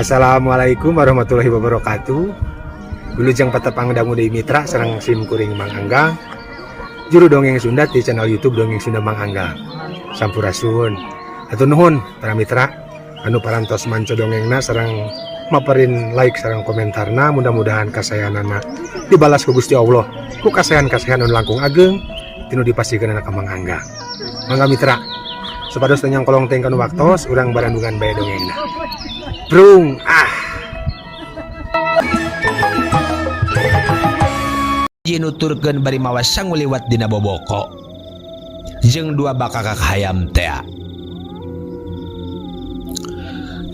Assalamualaikum warahmatullahi wabarakatuh. Wilujeng patepang dangu deui mitra sareng sim kuring Mang Anggang. Juru dongeng Sunda di channel YouTube Dongeng Sunda Mang Anggang. Sampurasun. Hatur nuhun para mitra anu parantos manco dongengna sareng maperin like sareng komentarna, mudah-mudahan kasayanana dibalas ku Gusti Allah ku kasayan-kasayan anu langkung ageng tinu dipasihkeun ka Mang Anggang. Mangga mitra, supados teu nyangkolong teuing kanu waktos, urang barandungan bae dongengna. Brung ah. Nuturkeun bari mawa sangu liwat dina boboko jeung dua bakakak hayam tea.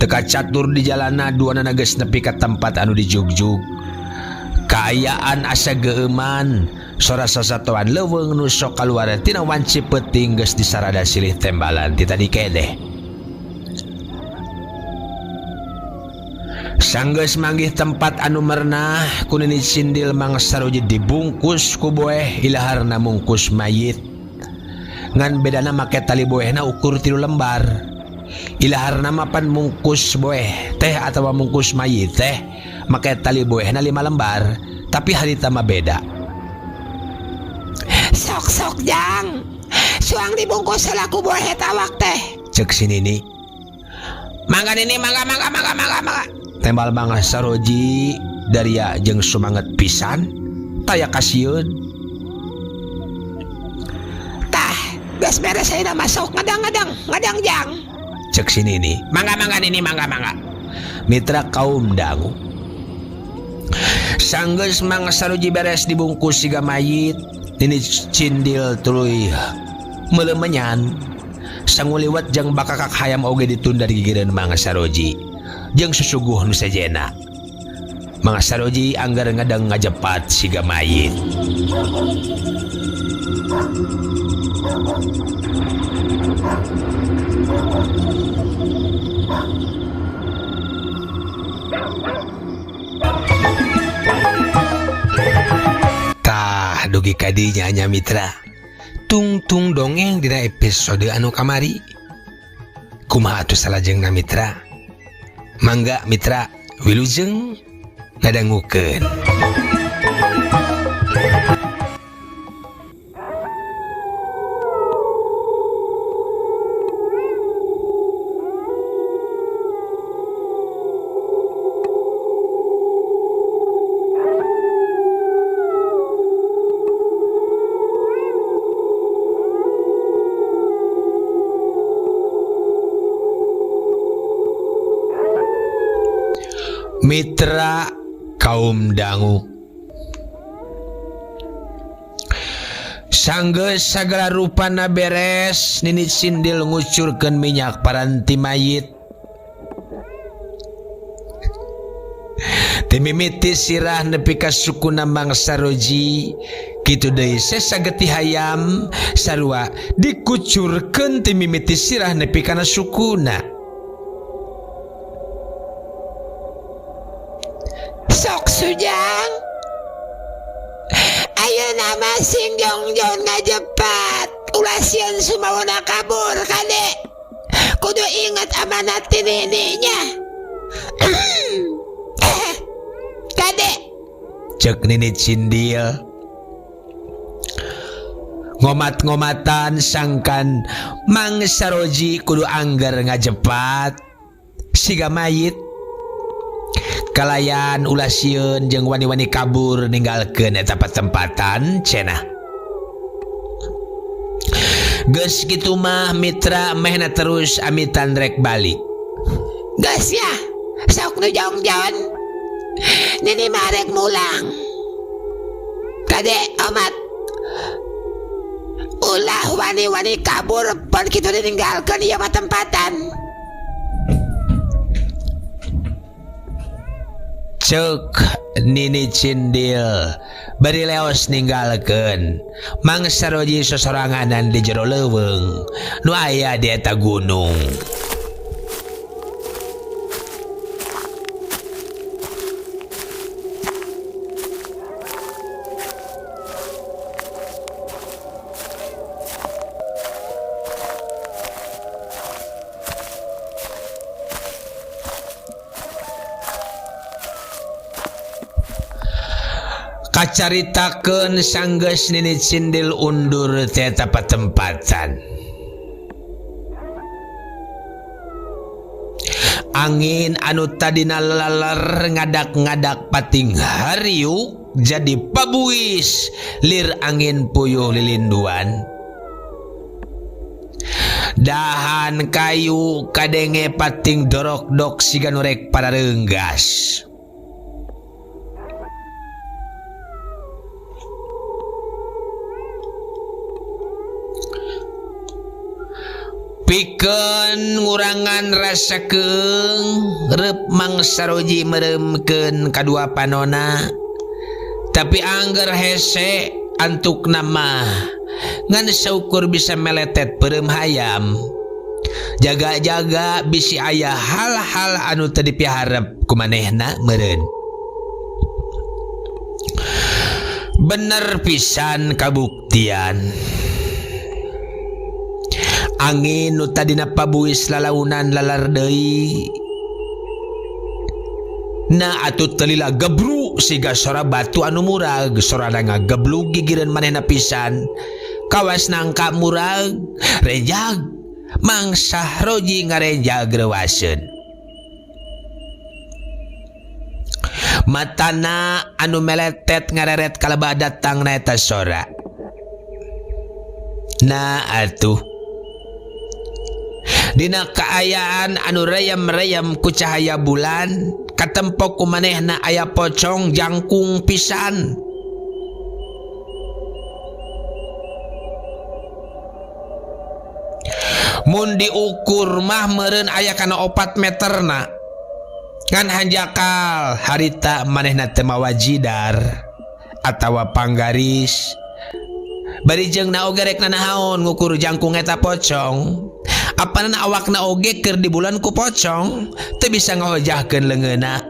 Teka catur di jalana duanana geus nepi ka tempat anu dijugjug. Kaayaan asa geueuman, sora sasatoan leuweung nu sok kaluar tina wanci peuting geus disarada silih tembalan ti tadi kedeh. Sanggeus manggih tempat anu merenah ku Nini Cindil Mang Saroji dibungkus ku boeh ilaharna mungkus mayit. Ngan bedana make tali boehna ukur 3 lembar. Ilaharna mapan mungkus boeh teh atawa mungkus mayit teh make tali boehna 5 lembar, tapi harita mah beda. Sok-sok jang, suang dibungkus salaku boeh eta awak teh. Cek si Nini. Mangga Nini, mangga mangga mangga mangga mangga. Tembal Mang Saroji daria jeung sumanget pisan taya kasieun. Tah, geus beres ayeuna masuk ngadang-ngadang, ngadang jang. Cek si Nini. Mangga mangga Nini, mangga mangga. Mitra kaum dangu. Sanggeus Mang Saroji beres dibungkus siga mayit, Nini Cindil tuluy meulemenyan. Sangu liwat jeung bakakak hayam oge ditunda digigireun Mang Saroji jeung susuguh nu sejena. Mang Saroji anggar ngadang ngajepat siga mayit. Tah dugi ka dinya nya mitra. Tungtung dongeng dina episode anu kamari. Kumaha atuh salajengna mitra? Mangga mitra wilujeng ngadangukeun. Mitra kaum dangu. Sanggeus sagala rupana beres, Nini Cindil ngucurkeun minyak paranti mayit. Timimiti sirah nepi ka sukuna Mang Saroji, kitu deui sesa getih hayam sarua dikucurkeun timimiti sirah nepi kana sukuna. Sok sujang, ayeuna mah sing jongjon ngajepat, ulah sieun sumawana kabur kade. Kudu ingat amanat ti nininya. Kade. Cek Nini Cindil. Ngomat-ngomatan sangkan Mang Saroji kudu anggar ngajepat siga mayit. Kalayan ulah sieun jeung wani-wani kabur ninggalkeun eta patempatan cenah. Geus kitu mah mitra mehna terus amitan rek balik. Geus ya, sok nu jongjon. Nini mah rek mulang. Kade omat. Ulah wani-wani kabur pon kitu dininggalkeun ieu mah tempatan. Cek Nini Cindil bari leos ninggalkeun Mang Saroji sosoranganan di jero leuweung nu aya di eta gunung. Kacaritakeun sanggeus Nini Cindil undur ti eta patempatan. Angin anu tadina laler ngadak-ngadak pating hariuk jadi pabuis lir angin puyuh lilinduan. Dahan kayu kadenge pating dorokdok siga nu rek pararenggas. Pikeun ngurangan rasa keung reup Mang Saroji mereumkeun kadua panona tapi angger hese antukna mah ngan saukur bisa meletet peureum hayam jaga-jaga bisi aya hal-hal anu teu dipiharep ku manehna meureun bener pisan kabuktian. Angin nu tadina pabuis lalaunan lalar deui. Na atuh telila gebru siga sora batu anu murag, sorana ngageblug gigireun manehna pisan. Kawas nangka murag, renjag, Mang Sahroji ngarenjag reuaseun. Matana anu meletet ngareret kalebah datang na eta sora. Na atuh dina kaayaan anu reyem-reyem ku cahaya bulan katempok ku manehna aya pocong jangkung pisan. Mun diukur mah meureun aya kana 4 meterna. Ngan hanjakal harita manehna teu mawa jidar atawa panggaris. Bari jeung na oge rek nanaon ngukur jangkung eta pocong. Apanan awakna oge keur di bulan ku pocong teu bisa ngahojahkeun leungeunna.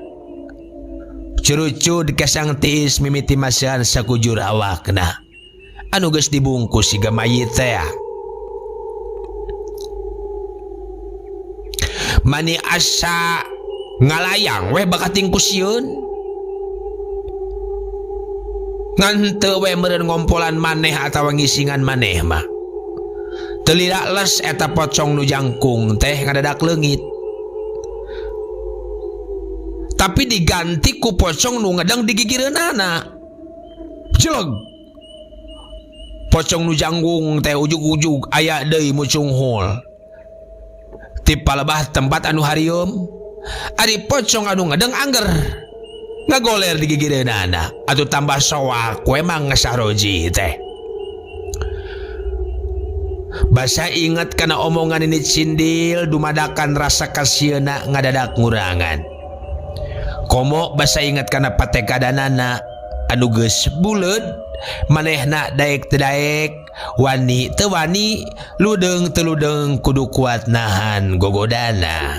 Curucud kesang tiis mimiti masihan sakujur awakna anu geus dibungkus siga mayit teh. Mani asa ngalayang weh bakating ku sieun. Ngan teu we meureun ngompolan maneh atawa ngisingan maneh mah. Telila les eta pocong nu jangkung teh ngadadak leungit. Tapi diganti ku pocong nu ngedeng digigireunana. Jeleg. Pocong nu jangkung teh ujug-ujug aya deui mucunghul. Ti palebah tempat anu harium, ari pocong anu ngedeng angger ngagoler digigireunana atuh tambah soak we Mang Sahroji teh. Basa inget kana omongan ini Cindil dumadakan rasa kasieuna ngadadak ngurangan. Komo basa inget kana patekadanana anu geus buleud manehna daek teu daek, wani teu wani, ludeung teu ludeung kudu kuat nahan gogodana.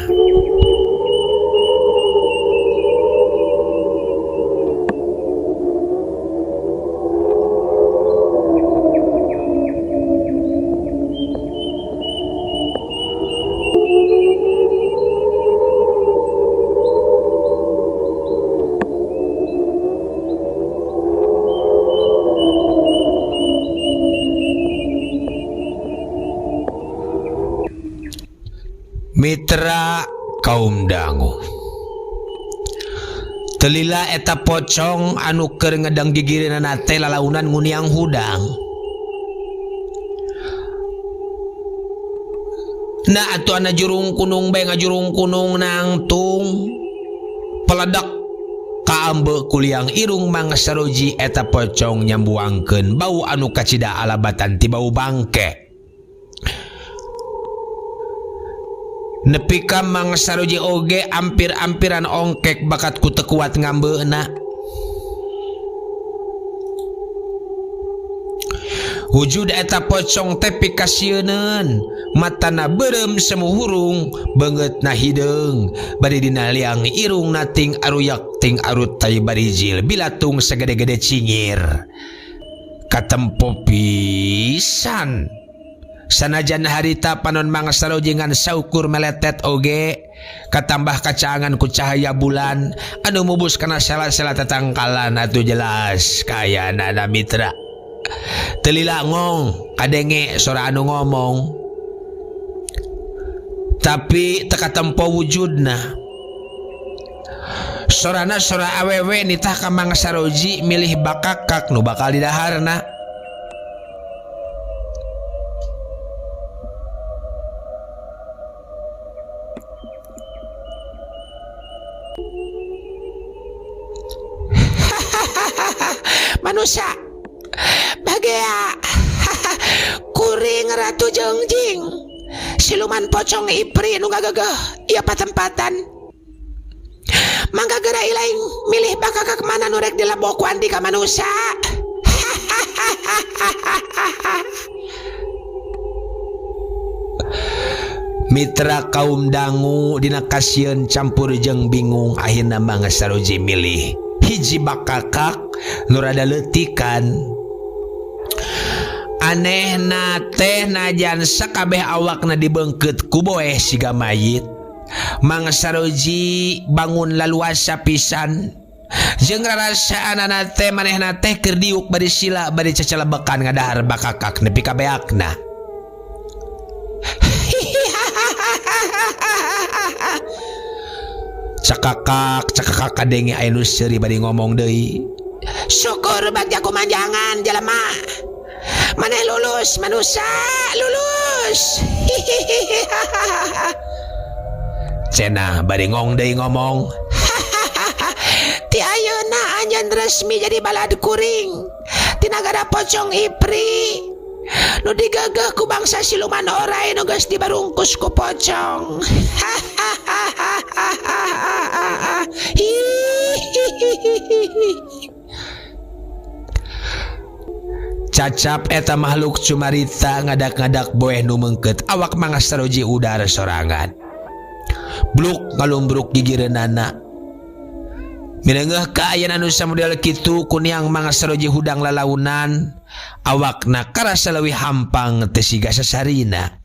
Mitra kaum dangu. Telila eta pocong anu keur ngedeng gigireunana teh lalaunan nguniang hudang. Nah atuh ana jurung kunung bae ngajurung kunung nangtung peledak kaambe kuliang irung Mang Saroji eta pocong nyambuangkeun bau anu kacida alabatan ti bau bangke. Nepi ka Mang Saroji oge ampir-ampiran ongkek bakat ku teu kuat ngambeuna. Wujud eta pocong teh pikasieuneun, matana beureum semu hurung, beungeutna hideung, bari dina liang irungna ting aruyak ting arut tai barijil bilatung sagede-gede cingir. Katempo pisan. Sanajan harita panon Mang Saroji ngan saukur meletet oge Katambah kacaangan ku cahaya bulan anu mubus kana sela-sela tatangkalan atuh jelas kaayaanana mitra. Teu lila ngong kadenge sora anu ngomong. Tapi teu katempo wujudna. Sorana sora awewe nitah ka Mang Saroji milih bakakak nu bakal didaharna. Manusia bagea kuring Ratu Jongjing siluman pocong ipri nu gagegeh ieu patempatan mangga geura ilaing milih bakakak mana nu rek dilebok ku andika manusia. Mitra kaum dangu dina kasieun campur jeung bingung akhirna Mang Saroji milih hiji bakakak nu rada leutikan. Anehna teh najan sakabeh awakna dibeungkeut ku boeh siga mayit. Mang Saroji bangun laluasa pisan jeung rarasaanana teh manehna teh keur diuk bari sila bari cacalebekan ngadahar bakakak nepi ka beakna. Cakakak cakakak kadenge aya nu seuri bari ngomong deui. Syukur bagja kumanjangan jelema. Maneh lulus manusia lulus. Cenah bari ngong deui ngomong. Ti ayeuna anjeun resmi jadi balad kuring ti nagara pocong ipri nu digegeh ku bangsa siluman orai nu geus dibarungkus ku pocong. Cacap eta makhluk cumarita ngadak-ngadak boeh nu meungkeut awak Mang Saroji udar sorangan. Bluk ngalumbruk gigireunana. Mireungeuh kaayaan anu samodel kitu kuniang Mang Saroji hudang lalaunan, awakna karasa leuwih hampang teu siga sasarina.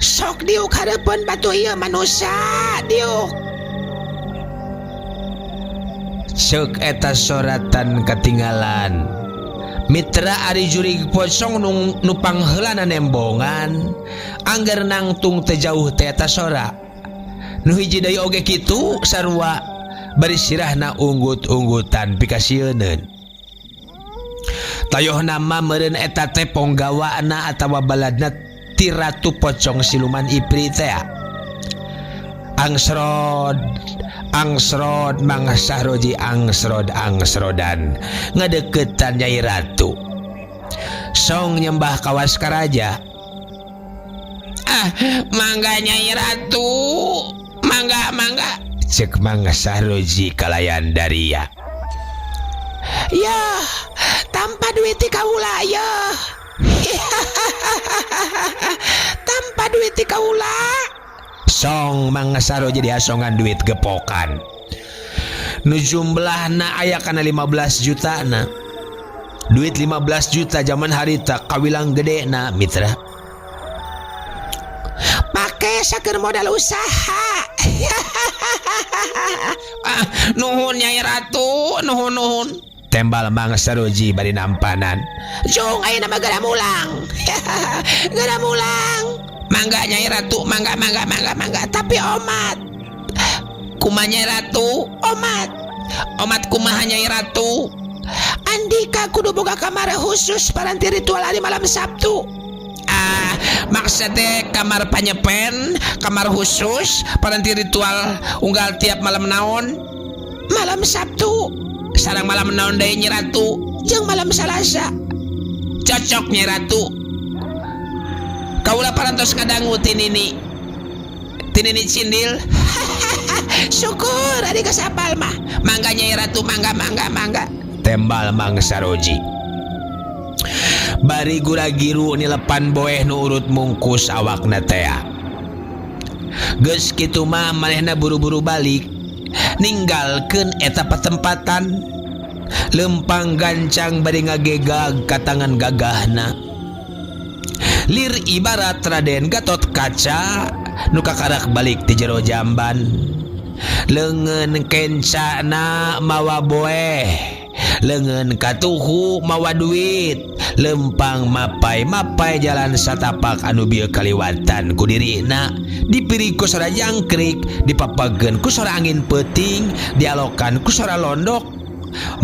Sok diuk hareupeun batu ieu manusia diuk. Ceuk eta soratan katinggalan. Mitra ari jurig pocong nu pangheulana nembongan angger nangtung teu jauh teh eta sora. Nu hiji deui oge kitu sarua bari sirahna unggut-unggutan pikasieuneun. Tayohna mah meureun eta teh ponggawana atawa baladna ti Ratu Pocong Siluman Ipri teh. Angsrod angsrod Mang Sahroji angsrod angsrodan ngadeukeutan Nyai Ratu. Song nyembah kawas karaja. Ah, mangga Nyai Ratu, mangga mangga. Cek Mang Sahroji kalayan daria. Ya, tanpa duit ti kaula ya. Tanpa duit ti kaula. Song Mang Saroji diasongan duit gepokan. Nu jumlahna aya kana 15 juta na. Duit 15 juta zaman harita kawilang gede na mitra. Pake Tiasa keur modal usaha. Ah, nuhun Nyai Ratu, nuhun nuhun. Tembal Mang Saroji bari nampanan. Jung ayeuna mah geura mulang. Geura mulang. Mangga Nyai Ratu, mangga mangga mangga mangga. Tapi omat. Kumaha Nyai Ratu? Omat. Omat kumaha Nyai Ratu? Andika kudu boga kamar khusus paranti ritual hari malam Sabtu. Ah, maksudnya kamar panyepen, kamar khusus paranti ritual unggal tiap malam naon? Malam Sabtu. Sareng malam naon deui Nyi Ratu? Jeung malam Salasa. Cocok Nyi Ratu. Kaula parantos ngadangu ti Nini. Ti Nini Cindil. Syukur ari geus apal mah. Mangga Nyai Ratu, mangga mangga mangga. Tembal Mang Saroji. Bari gura-giru nilepan boeh nu urut mungkus awakna tea. Geus kitu mah manehna buru-buru balik ninggalkeun eta patempatan. Lempang gancang bari ngagegag ka tangan gagahna. Lir ibarat Raden Gatot Kaca nu kakarak balik ti jero jamban. Leungeun kencana mawa boeh, leungeun katuhu mawa duit, lempang mapai-mapai jalan satapak anu bieu kaliwatan ku dirina, dipiri ku sora jangkrik, dipapageun ku sora angin peuting, dialokan ku sora londok.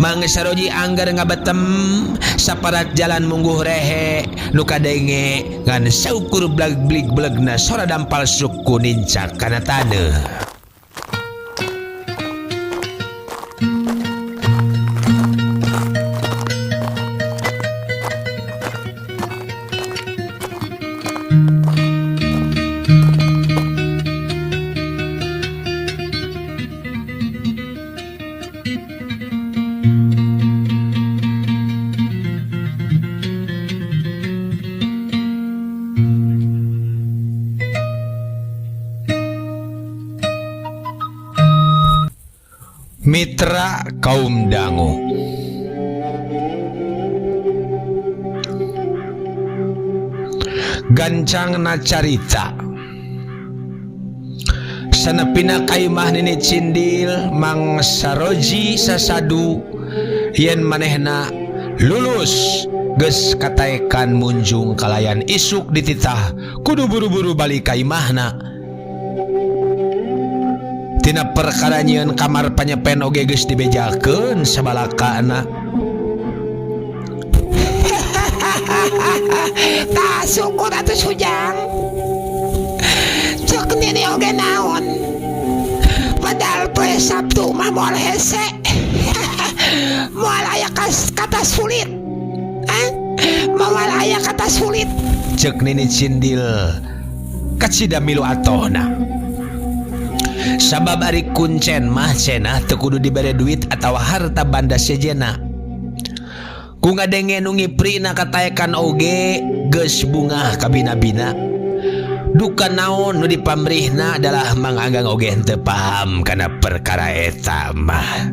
Mang Saroji anggar ngabetem saparat jalan mungguh rehe nu kadenge ngan saukur blag-blig-blegna sora dampal suku nincak kana taneuh. Mitra kaum dangu. Gancangna carita. Sanepina kaimah Nini Cindil Mang Saroji sasadu yen manehna lulus geus kataekan munjung kalayan isuk dititah kudu buru-buru balik ka imahna. Tina perkara nyieun kamar panyepen oge geus dibejakeun sabalakana. Tah syukur atuh Sujang. Cek nini oge naon. Padahal poe Sabtu mah moal hese. Moal aya kata sulit. Hah? Moal aya kata sulit. Cek Nini Cindil kacida milu atohna. Sabab ari kuncen mah cenah teu kudu dibere duit atawa harta banda sejena. Ku ngadenge nu ngiprina kataekan oge geus bungah kabina-bina. Duka naon nu dipamrihna adalah Mang Anggang oge henteu paham kana perkara eta mah.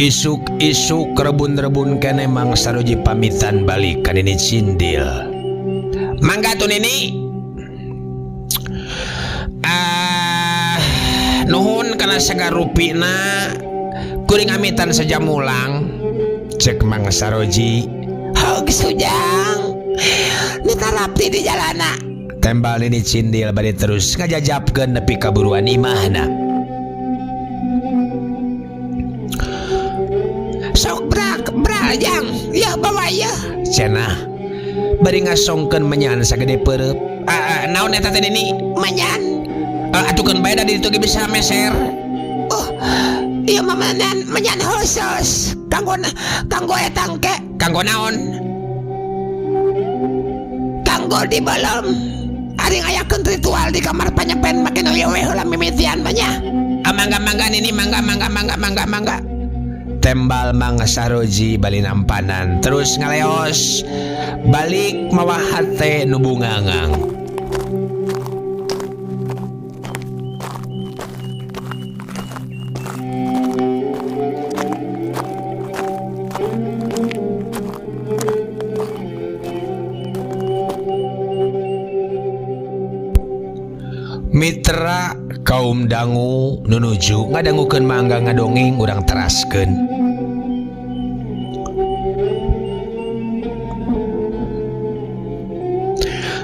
Isuk-isuk rebun-rebun kene Mang Saroji pamitan balik ka Nini Cindil. Mangga tuh Nini. Nuhun kana sagarupina kuring amitan saja mulang. Cek Mang Saroji. Hog Sujang. Nitarapti di jalana. Tembal Nini Cindil bari terus ngajajapkeun nepi ka buruan imahna. Sok brak bral jang yeuh bawa yeuh. Cenah bari ngasongkeun menyan sagede peureub. Ah, naon eta teh Nini? Menyan. Atukeun bae da di ditu ge bisa meser. Oh, ieu mah menyan, menyan khusus kanggo kanggo eta engke. Kanggo naon? Kanggo di belum. Ari ngayakeun ritual di kamar panyepen makin we heula mimitian mah nya. Ah, mangga mangga Nini, mangga mangga mangga mangga mangga. Tembal Mang Saroji bali nampanan terus ngaleos balik mawa hate nu bungangang. Mitra kaum dangu nunuju ngadangukeun mangga ngadongeng urang teraskeun.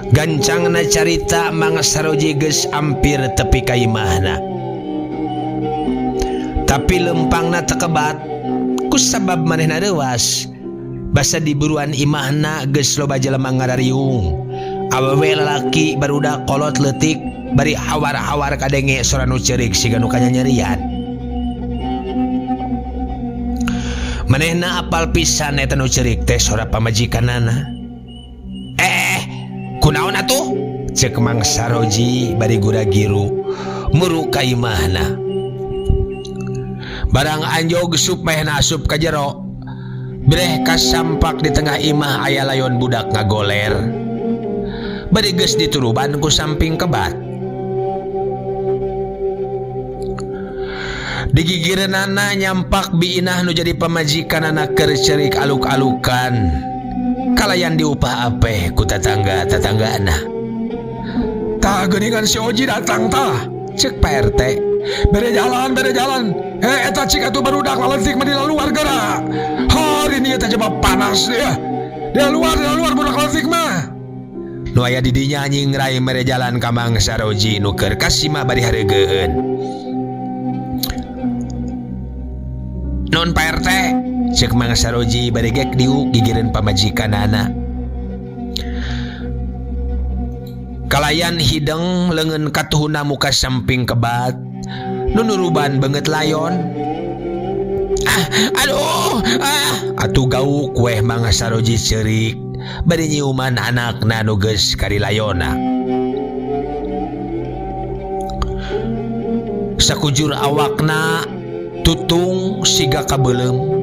Gancangna carita Mang Saroji geus ampir tepi ka imahna. Tapi lempangna tekebat kusabab manehna reuas. Basa diburuan imahna geus loba jelema ngarariung. Awewe lalaki barudak kolot leutik bari hawar-hawar kadenge sora nu ceurik siga nu kanyanyerian. Manehna apal pisan eta nu ceurik teh sora pamajikanana. Kunaon atuh? Ceuk Mang Saroji bari gura-giru muru ka imahna. Barang anjog sup manehna asup ka jero. Breh kasampak di tengah imah aya layon budak ngagoler. Bari geus dituruban ku samping kebat. Digigireunana nyampak biinah nu jadi pamajikanana keur ceurik aluk-alukan. Kalayan diupah apeh ku tatangga-tatanggana. Tah geuningan si Oji datang tah, ceuk Pak RT. Bere jalan, bere jalan. Eta cik atuh barudak laletik mah di luar geura. Hari ini eta coba panas dia. Di luar, di luar budak laletik mah. Nu aya di dinya nyingrai mere jalan ka Mang Saroji nu keur kasima bari hareugeun. Nun Pak RT, ceuk Mang Saroji bari gek diuk gigireun pamajikanana. Kalayan hideng leungeun katuhuna muka samping kebat, nu nuruban beungeut layon. Ah, aduh, ah, atuh gauk weh Mang Saroji ceurik bari nyiuman anakna nu geus karilayona. Sakujur awakna tutung siga kabeuleum.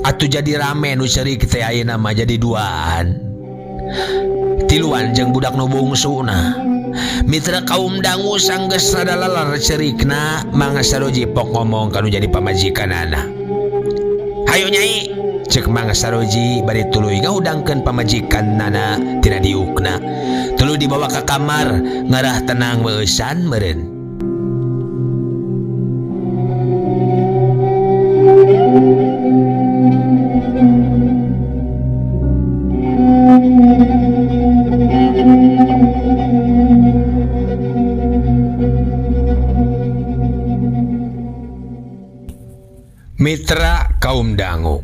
Atuh jadi rame nu ceurik teh ayeuna mah jadi duaan. Tiluan jeung budak nu bungsuna. Mitra kaum dangu sanggeus rada leler ceurikna, Mang Saroji pok ngomong ka nu jadi pamajikanana. Hayu nyai, ceuk Mang Saroji bari tuluy ngahudangkeun pamajikanana tina diukna. Tuluy dibawa ka kamar ngarah tenang beusan meureun. Mitra kaum dangu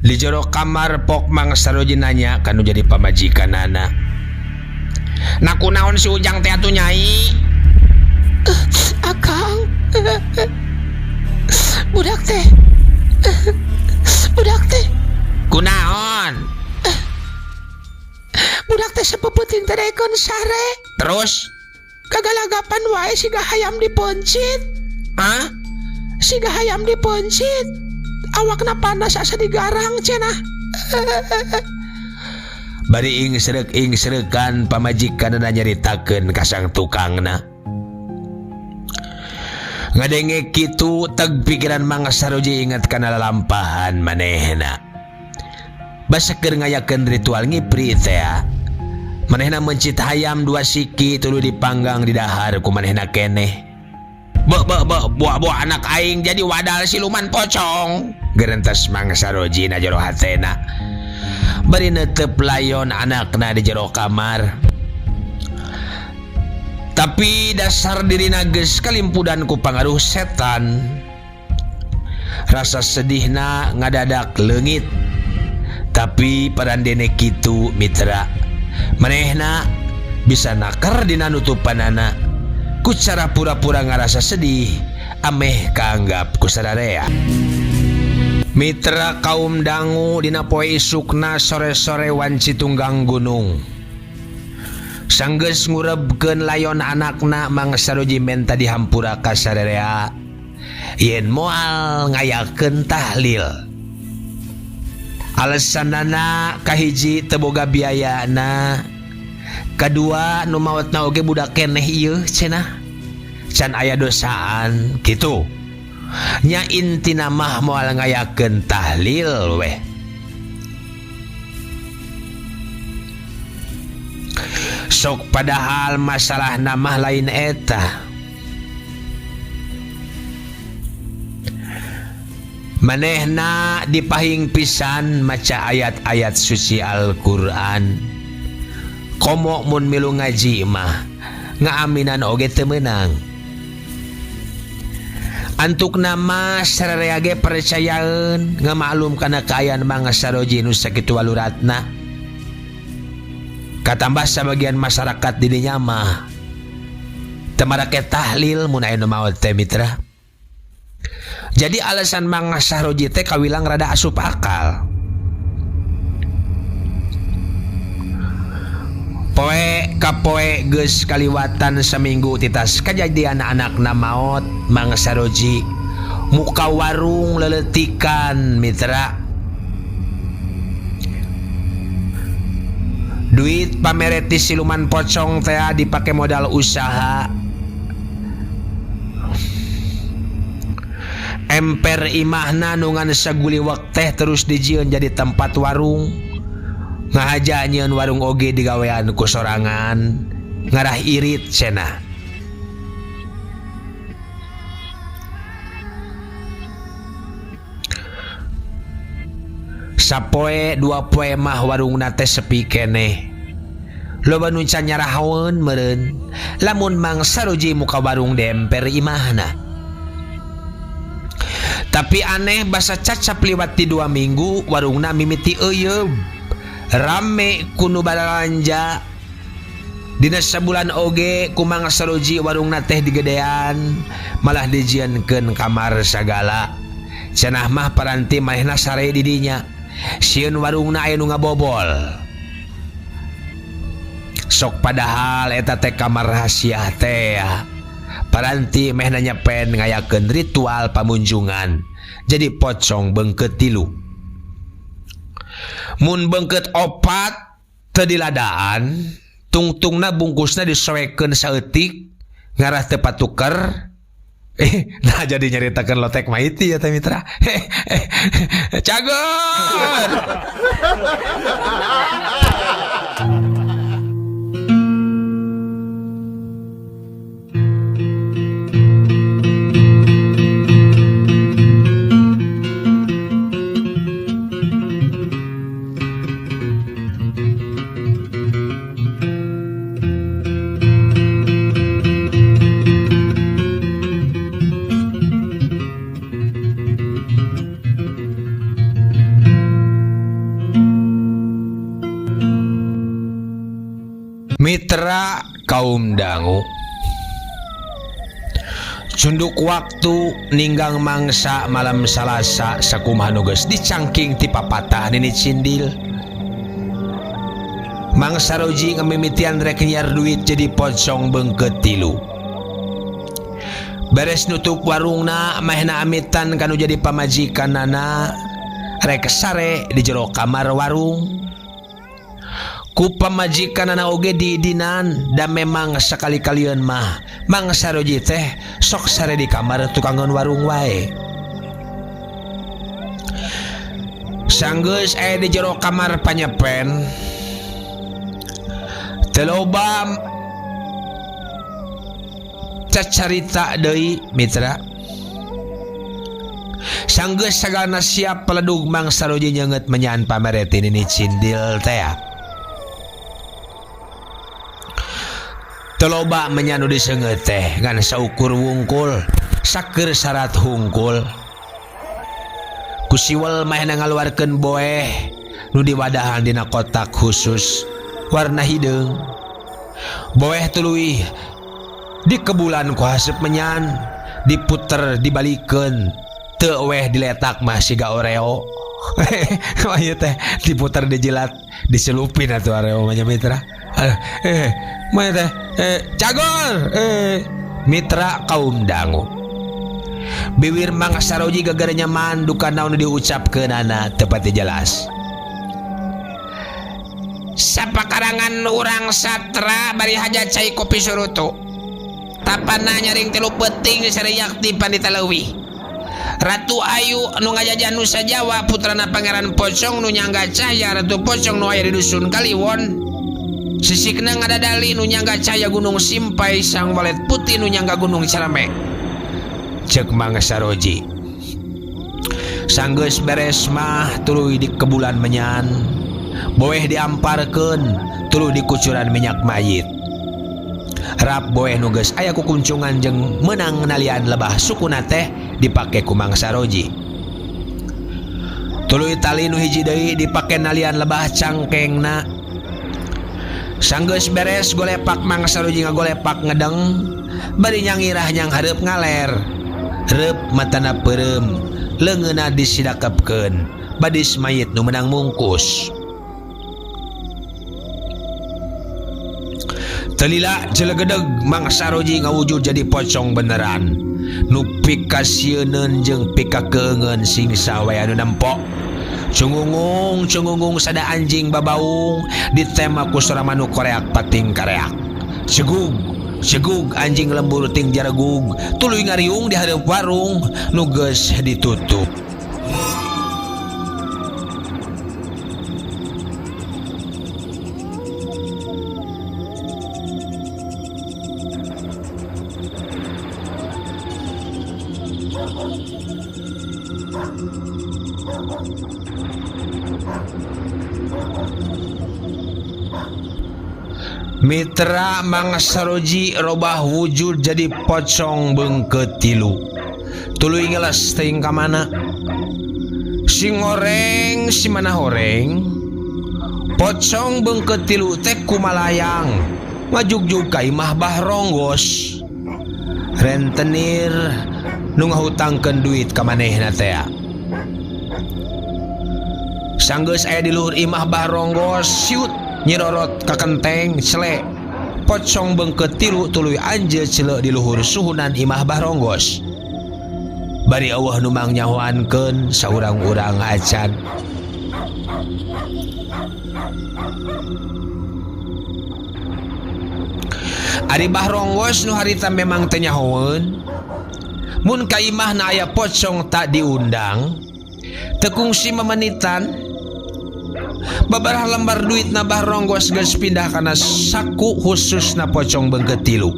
di jero kamar pok Mang Saroji nanya kanu jadi pamajikanana. Nah kunaon si Ujang teh atuh nyai? Akang, budak teh, budak teh. Kunaon? Budak teh sapeupeting teh daekeun sare. Terus? Kagalagapan wae siga hayam dipencit. Hah? Siga hayam dipencit. Awakna panas asa digarang cenah. Bari ingsreuk-ingsreukan pamajikanna nyaritakeun ka sang tukangna. Ngadenge kitu teg pikiran Mang Saroji inget kana lalampahan manehna. Basa keur ngayakeun ritual ngipri teh. Manehna mencit hayam 2 siki tuluy dipanggang di dahar ku manehna keneh. Be be be buah-buah anak aing jadi wadal siluman pocong. Gerentes Mang Saroji na jero hatena. Bari neuteup layon anakna di jero kamar. Tapi dasar dirina geus kalimpudan ku pangaruh setan. Rasa sedihna ngadadak leungit. Tapi parandene kitu mitra. Manehna bisa naker dina nutupanana ku cara pura-pura ngarasa sedih ameh kaanggap ku sararea. Mitra kaum dangu dina poe isukna sore-sore wanci tunggang gunung. Sanggeus ngurebkeun layon anakna Mang Saroji menta dihampura ka sararea yen moal ngayakeun tahlil. Alesanana kahiji teu boga biayana, kadua nu maotna oge budak keneh ieu cenah can aya dosaan kitu. Nya intina mah moal ngayakeun tahlil weh. Sok padahal masalah nama lain eta. Manehna dipahing pisan maca ayat-ayat suci Al-Qur'an. Komo mun milu ngaji mah ngaaminan oge teu meunang. Antuk nama sararea ge percayaeun ngamaklum kana kaayaan Mang Saroji nu sakitu waluratna. Katambah sabagian masyarakat di dinya mah teu marake tahlil mun aya nu maot teh mitra. Jadi alasan Mang Saroji teh kawilang rada asup akal. Poe ka poe geus kaliwatan saminggu titas kajadian anakna maot Mang Saroji muka warung leletikan mitra. Duit pamereti siluman pocong teh dipake modal usaha. Emper imahna nu ngan saguliwek teh terus dijieun jadi tempat warung. Ngahaja nyieun warung oge digawean ku sorangan ngarah irit cenah. Sapoe dua poe mah warungna teh sepi keneh. Loba nu can nyarahaeun meureun lamun Mang Saroji muka warung di emper imahna. Tapi aneh basa cacap liwat ti 2 minggu warungna mimiti euyeub. Rame ku nu balanja. Dina sabulan oge ku Mang Saroji warungna teh digedean, malah dijieunkeun kamar sagala. Cenah mah paranti manehna sare di dinya. Sieun warungna aya nu ngabobol. Sok padahal eta teh kamar rahasia teh. Paranti mehna nyepen ngayakeun ritual pamunjungan. Jadi pocong beungkeut 3. Mun beungkeut 4 teu diladaan, tungtungna bungkusna disoekeun saeutik ngarah teu patuker. Nah jadi nyaritakeun lotek maiti ya teh mitra. Cageur. Mitra kaum dangu, cunduk waktu ninggang mangsa malam Salasa sakumaha nu geus dicangking ti papatah nini cindil. Mang Saroji ngamimitian rek nyiar duit jadi pocong beungkeut 3. Beres nutup warungna mahna amitan kanu jadi pamajikanana rek sare di jero kamar warung. Ku pamajikanana oge diidinan da memang sakali-kalian mah Mang Saroji teh sok sare di kamar tukangan warung wae. Sanggeus aya di jero kamar panyepen teu loba cacarita deui mitra. Sanggeus sagalana siap peledug Mang Saroji nyeungeut menyan pamereti nini cindil teh. Teloba menyanu diseungeut teh ngan saukur wungkul saker syarat hungkul. Ku siwel manehna ngaluarkeun boeh nu diwadahan dina kotak khusus warna hideung. Boeh tuluy dikebulan ku haseup menyan, diputer dibalikeun teu weh diletak mah siga Oreo. Ieu teh diputer dijilat diselupin atuh Oreo mah nya mitra. Eh mah teh cagor mitra kaum dangu. Biwir Mang Saroji gagarenyaman duka naon nu diucapkeunana teu pati jelas. Sapakarangan urang satra bari haja cai kopi surutu. Tapana nyaring tilu peuting Sri Yakti Pandita Leuwih. Ratu Ayu nu ngajajah Nusa Jawa putrana Pangeran Pocong nu nyangga cahya Ratu Pocong nu aya di dusun Kaliwon. Sisikna ngadadali nu nyangga cahya Gunung Simpai Sang Walet Putih nu nyangga Gunung Cirame. Cek Mang Saroji. Sanggeus beres mah tuluy di kebulan menyan. Boeh diamparkeun tuluy dikucuran minyak mayit. Rap boeh nu geus aya kukuncungan jeung meunang nalian lebah sukuna teh dipake ku Mang Saroji. Tuluy tali nu hiji deui dipake nalian lebah cangkengna. Sanggeus beres golepak Mang Saroji ngagolepak ngedeng bari nyangirah nyang hareup ngaler. Reup matana peureum, leungeunna disidakepkeun badis mayit nu meunang mungkus. Telila jelegedeg Mang Saroji ngawujud jadi pocong beneran. Nu pikasieuneun jeung pikakeungeun singsa we anu nempo. Cungungung cungungung sada anjing babaung ditema ku sora manuk koreak pating kareak. Segug segug anjing lembur ting jaregug tuluy ngariung di hareup warung nu geus ditutup. Mitra Mang Saroji robah wujud jadi pocong beungkeut tilu. Tuluy ngeles teuing ka mana. Sing horeng si mana horeng. Pocong beungkeut tilu teh kumalayang ngajugjug ka imah Bah Ronggos. Rentenir nu ngahutangkeun duit ka manehna teh. Sanggeus aya di luhur imah Bah Ronggos siut nyirorot ka kenteng cele. Pocong beungkeut tilu tuluy anjeun cele di luhur suhunan imah Bah Ronggos. Bari eueuh nu mangnyahoankeun saurang-urang acan. Ari Bah Ronggos nu harita memang teu nyahoeun. Mun ka imahna aya pocong tak diundang, teu kungsi mamenitan. Babaraha lembar duit na Bah Ronggos geus pindah kana saku khususna pocong beungkeut tilu.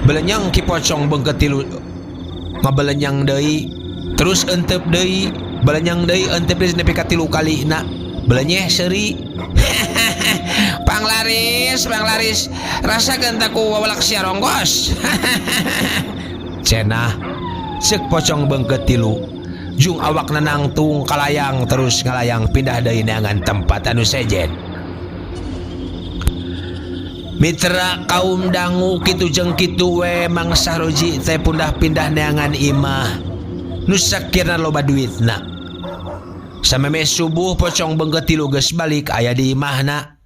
Belenyang ki pocong beungkeut tilu ngabelenyang deui, terus entep deui, belenyang deui entep deui nepi ka tilu kalina. Belenyeh seuri. Panglaris, panglaris, rasakeun teh ku wawalak sia Ronggos. Cenah ceuk pocong beungkeut tilu. Jung awakna nangtung kalayang terus ngalayang pindah deui neangan tempat anu sejen. Mitra kaum dangu kitu jeung kitu we Mang Saroji teh pundah-pindah neangan imah nu sakirna loba duitna. Samemeh subuh pocong beungkeut tilu geus balik aya di imahna.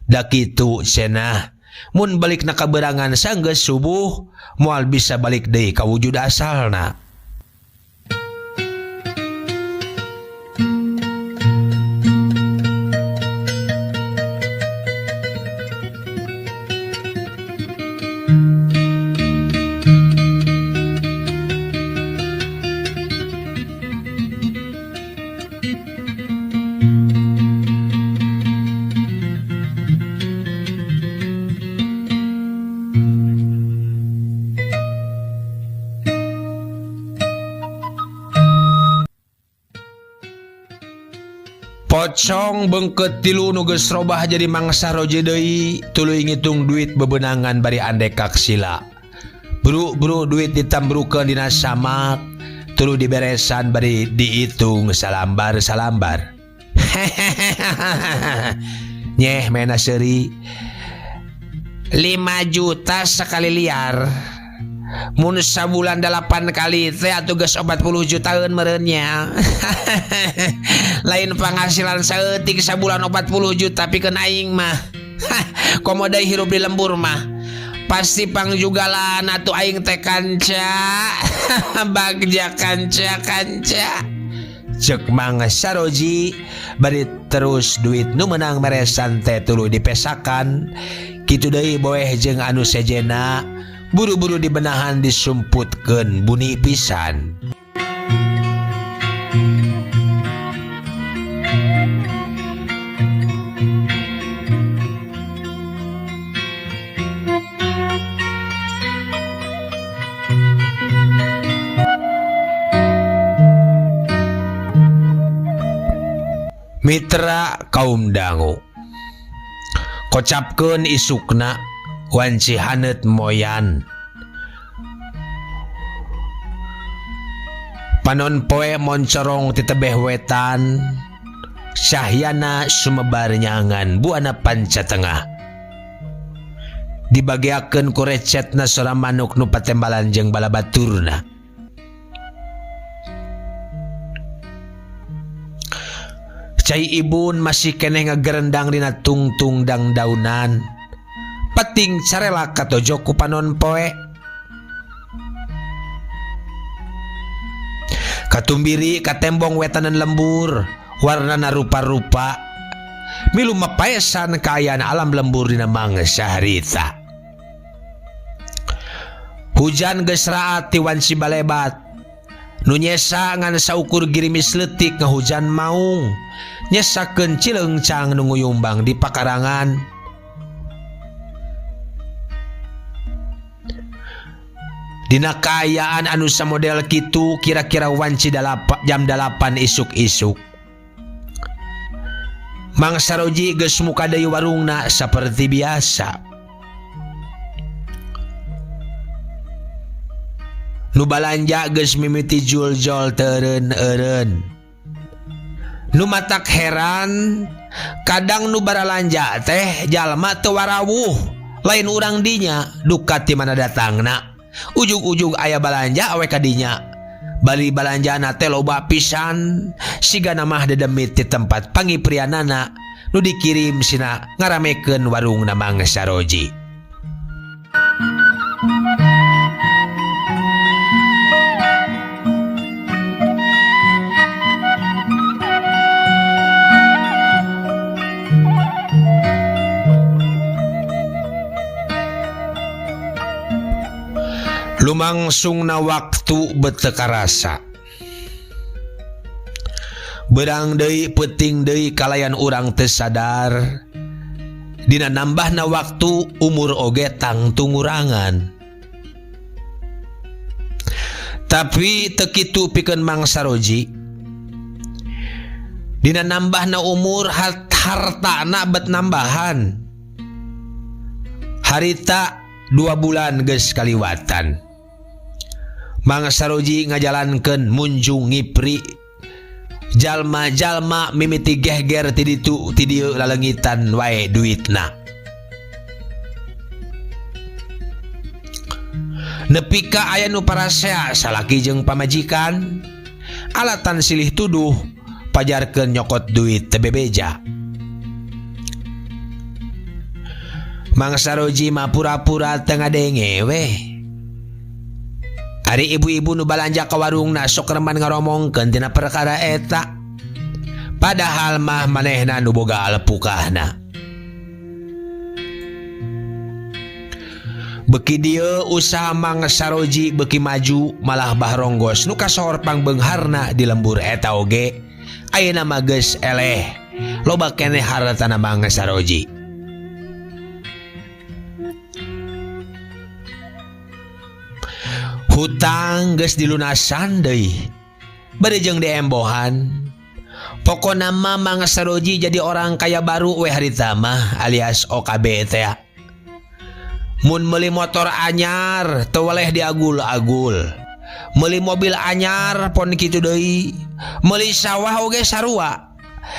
Da kitu cenah mun balikna ka berangan sanggeus subuh moal bisa balik deui ka wujud asalna. Pocong beungkeut tilu nu geus robah jadi Mang Saroji deui tuluy ngitung duit bebenangan bari andekak sila. Bru-bru duit ditambrukeun dina samak Tuluy diberesan bari diitung salambar-salambar. Nyeh mena seuri 5 juta sekali liar. Mun sabulan 8 kali teh atuh geus 40 jutaan meureun nya. Lain penghasilan saeutik sabulan 40 juta pikeun aing mah. Komo deui hirup di lembur mah. Pasti pangjugalan atuh aing teh kanca. Bagja kanca kanca. Cek Mang Saroji bari terus duit nu meunang meresan teh tuluy dipesakan. Kitu deui boeh jeung anu sejena buru-buru dibenahan disumputkeun buni pisan. Mitra kaum dangu kocapkeun isukna wanci haneut moyan panon poe moncorong ti tebeh wetan cahyana sumebar nyangan buana panca tengah dibageakeun ku recetna sora manuk nu patembalan jeung balabaturna. Cai ibun masih keneh ngagerendang dina tungtung dangdaunan. Peting carela katojo ku panon poe. Katumbiri katembong wetanan lembur, warnana rupa-rupa. Milu mapaesan kaayaan alam lembur dina mangsa harita. Hujan geus raat ti wanci balebat. Nu nyesa ngan saukur girimis leutik ngahujan maung. Nyesakeun cileungcang nu nguyumbang di pakarangan. Dina kaayaan anu samodel kitu kira-kira wanci jam 8 isuk-isuk. Mang Saroji geus muka deui warungna saperti biasa. Nu balanja geus mimiti juljol teureun-eureun. Nu matak heran, kadang nu baralanja teh jalma teu warawuh, lain urang dinya duka ti mana datangna. Ujug-ujug aya balanja awe ka dinya. Bali balanjana teh loba pisan, sigana mah dedemit ti tempat pangiprianana nu dikirim sina ngaramekeun warungna Mang Saroji. Lumangsungna waktu bete karasa. Berang deui peuting deui kalayan urang teu sadar. Dina nambahna waktu umur oge tangtu ngurangan. Tapi teu kitu pikeun Mang Saroji. Dina nambahna umur hartana bet nambahan. Harita 2 bulan geus kaliwatan. Mang Saroji ngajalankeun munjung ngipri. Jalma-jalma mimiti gehger ti ditu ti dieu lalengitan wae duitna. Nepi ka aya nu parasea salaki jeung pamajikan, alatan silih tuduh pajarkeun nyokot duit teu bebeja. Mang Saroji mah pura-pura teu ngadenge weh. Ari ibu-ibu nu balanja ka warungna sok reman ngaromongkeun tina perkara eta. Padahal mah manehna nu boga alepukahna. Beki dieu usaha Mang Saroji beki maju malah bahronggos nu kasohor pangbeungharna di lembur eta oge. Ayeuna mah geus eleh. Loba keneh hartana Mang Saroji. Hutang geus dilunasan deui. Bari jeung diembohan. Pokona mah Mang Saroji jadi orang kaya baru we harita mah alias OKB teh. Mun meuli motor anyar teu weleh diagul-agul. Meuli mobil anyar pon kitu deui, meuli sawah oge sarua.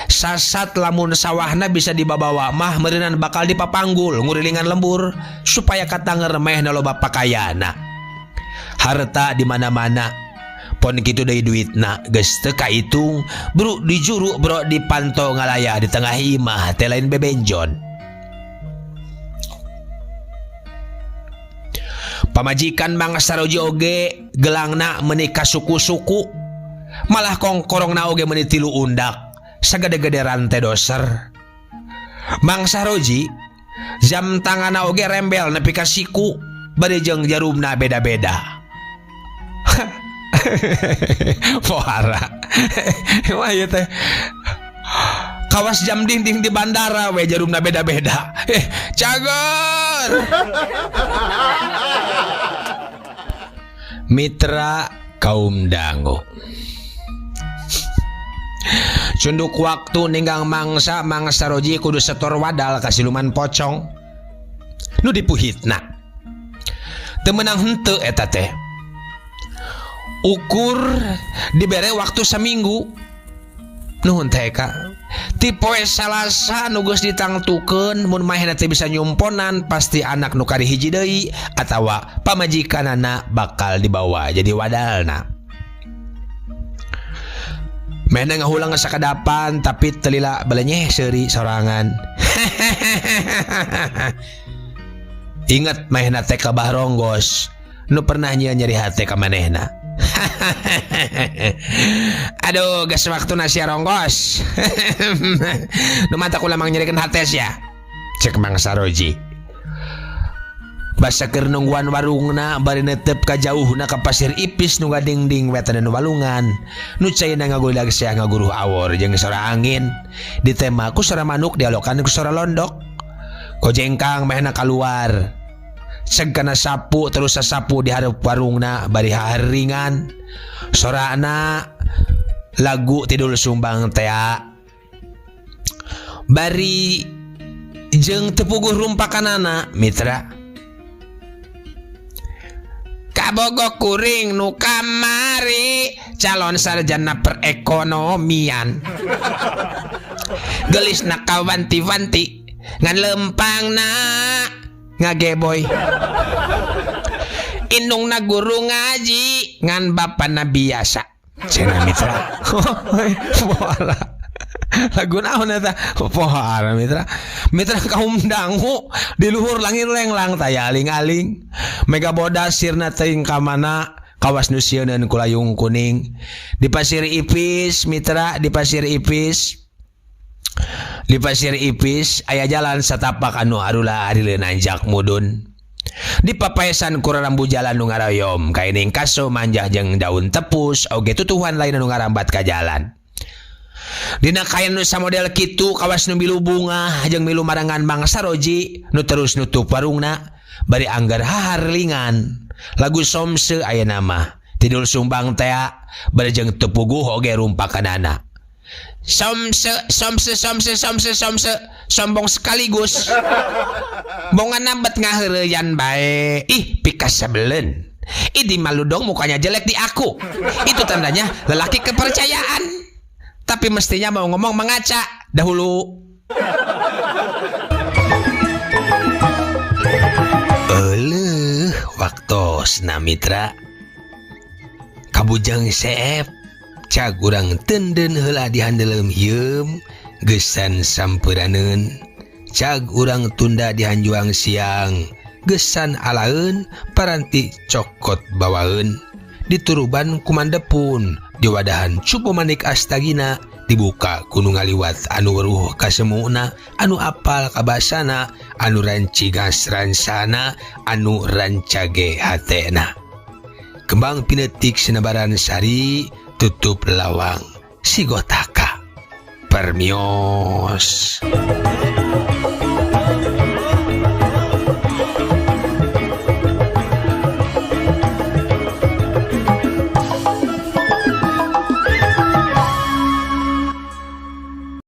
Sasat lamun sawahna bisa dibabawa mah meureunan bakal dipapanggul ngurilingan lembur supaya katanger mehna loba pakayana. Harta di mana-mana pon kitu deui duitna geus teu kaitung bru di juru bro dipanto ngalaya di tengah imah teh lain bebenjon. Pamajikan Mang Saroji oge gelangna meuni ka suku-suku malah kongkorongna oge meuni tilu undak sagede-gede rante doser. Mang Saroji jam tanganna oge rembel nepi ka siku bari jeung jarumna beda-beda. Pohara. Wah ieu teh kawas jam dinding di bandara we jarumna beda-beda. Cager. Mitra kaum dangu. Cunduk waktu ninggang mangsa Mang Saroji kudu setor wadal ka siluman pocong nu dipuhitna. Teu meunang henteu eta teh. Ukur dibere waktu saminggu. Nuhun teh ka. Ti poe Salasa nu geus ditangtukeun mun mahena teh bisa nyumponan pasti anak nu kari hiji deui atawa pamajikanana bakal dibawa jadi wadalna. Mehna ngahulang sakadapan tapi telila balenyeh seuri sorangan. Ingat mahena teh ka Bah Ronggos nu pernah nyieun nyeri hate ka manehna. Aduh, geus waktuna sia Ronggos. Nu mata kula mang nyerikeun hate sia. Cek Mang Saroji. Basa keur nungguan warungna bari netep ka jauhna ka Pasir Ipis nu ngadingding wetan nu walungan. Nu caina ngagulag sia ngaguruh awor jeung sora angin. Ditema ku sora manuk dialokan ku sora londok. Kojengkang mehna kaluar. Ceg kana sapu terus sasapu di hareup warungna bari haharingan. Sorana lagu Tidul Sumbang tea. Bari jeung teu puguh rumpakanana mitra. Kabogo kuring nu kamari calon sarjana perekonomian. Gelisna kawanti-wanti ngan lempangna ngageboy. Indungna guru ngaji ngan bapana biasa. Cenah mitra. Poara. Lagu naon eta? Poara mitra. Mitra kaum dangu di luhur langit lenglang taya aling-aling. Mega bodas sirna teuing ka mana kawas nu sieuneun ku layung kuning. Di Pasir Ipis mitra, di Pasir Ipis. Di Pasir Ipis aya jalan satapak anu arula arileun nanjak mudun. Di papaesan ku rarambu jalan nu ngaroyom kaining kaso manjah jeung daun tepus oge tutuhan lain anu ngarambat ka jalan. Dina kain nu samodel kitu kawas nu milu bungah jeung milu marangan Mang Saroji nu terus nutup warungna bari anggar haharlingan. Lagu somse aya nama Tidul Sumbang tea bari jeung teu puguh oge rumpakanana. Somse somse somse somse somse sombong sekaligus. Bongan nabet ngaheureuyan bae. Ih pikasebeleun. Ih di malu dong mukanya jelek di aku. Itu tandanya lelaki kepercayaan. Tapi mestinya mau ngomong mengaca dahulu. Euleuh waktosna mitra. Kabujang seep cag urang tenden heula di handeuleum hieum geusan sampeunaneun. Cag urang tunda di hanjuang siang geusan alaeun paranti cokot bawaeun. Dituruban kumandepun diwadahan cupu manik astagina dibuka ku nu ngaliwat anu weruh kasemuna anu apal kabasana anu rancigas ransana anu rancage hatena. Kembang pinetik sinebaran sari tutup lawang sigotaka permios.